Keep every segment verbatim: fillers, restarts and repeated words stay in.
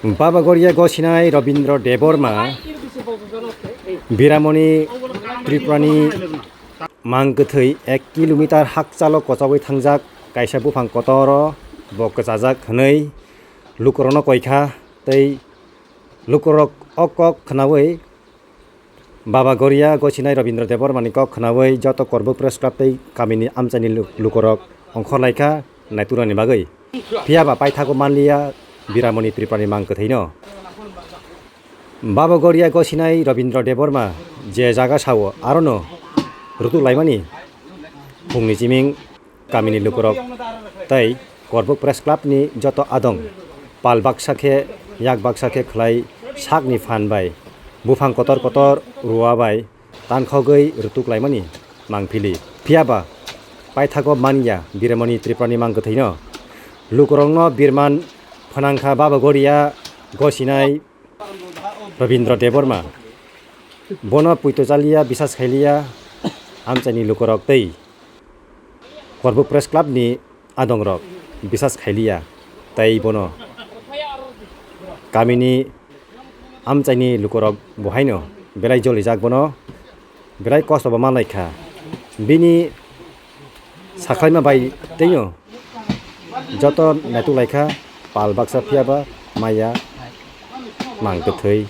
Baba Goria gosinai Robindra Debbarma, Biramoni Tripurani mang kwthwi ek kilometer hakchalo kochogwi thangjak kaisa buphang kotoro bo kwchajak hwnwi lukurokno koikha tei lukurok o kok khnaui Baba Goria gosinai Robindra Debbarmani kok khnaui joto Korbuk Press Club tei kamini amchaini lu-, lukurok ongkhorlaikha naiturani bagwi. Phiyaba paithago manliya Biramoni Tripurani mang kwthwino. Baba Goria gosinai Robindra Debbarma je jaga sao arono rutuk laimani phungni chiming kamini lukurok tei Korbuk Press Club ni joto adong pal baksa khe yak baksa khe khlai sakni phan bai buphang kotor kotor rua bai tankhogwi rutuk laimani mangphili. Phiyaba paithago manya Biramoni Tripurani mang kwthwino. Lukurokno birman phnangkha Baba Goria gosinai Robindra Debbarma. Bono puito chaliya, bisas khailiya, amchaini lukurok tei Korbuk Press Club ni adongrok bisas khailiya, tei bono kamini amchaini lukurok bo haino belai jolijak, bono belai kosto bo manlaikha. Bini sakhlaima bai teino joto naituk laikha, pal baksa phiyaba maya mang kwthwi.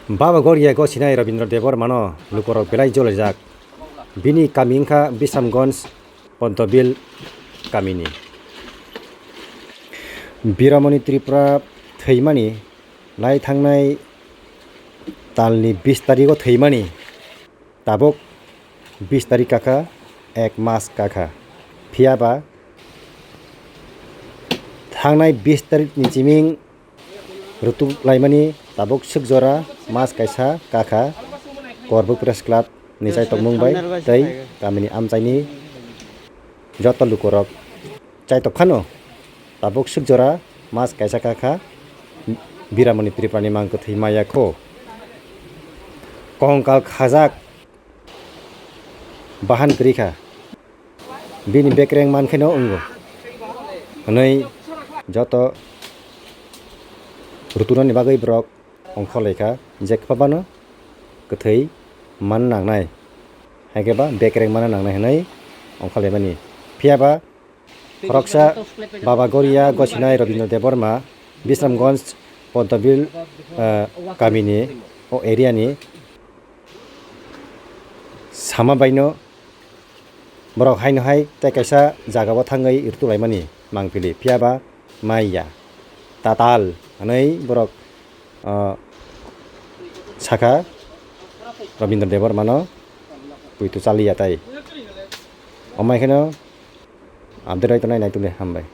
Baba Goria gosinai Robindra Debbarmano lukurok belai jolijak. Bini kami wngkha Bisramganj Poddobil kamini. Biramoni Tripura thwimani lai thangnai talni bis tarigo thwimani. Tabuk bis tarik kakha, ek mas kakha. Phiyaba thangnai bis tarik ni chiming rutuk laimani tabuk swk jora mas kaisa kakha Korbuk Press Club ni chaitokmung bai tei kamini amchaini joto lukurok chaitok phano. Tabuk swk jora mas kaisa kakha Biramoni Tripurani mang kwthwi maya kho. Kongkal khajak bahan kwrwi kha. Bini bekreng man kheno wngo hwnwi joto rutunani bagwi borok ongkhorlaikha je kwphabano kwthwi man nangnai, haikhe ba bekreng mana nangnai hwnwi ongkhorlaimani. Phiyaba khoroksa Baba Goria gosinai Robindra Debbarma Bisramganj Poddobil, eh, kamini o area ni sama baino borok haino hai tei kaisa jagao thangwi rwtulaimani mangpili, phiyaba maya tatal hwnwi borok, ah, sakha Robindra Debbarmano puitu chaliya tai. Omai kheno update rai tongnai naitukle hambai.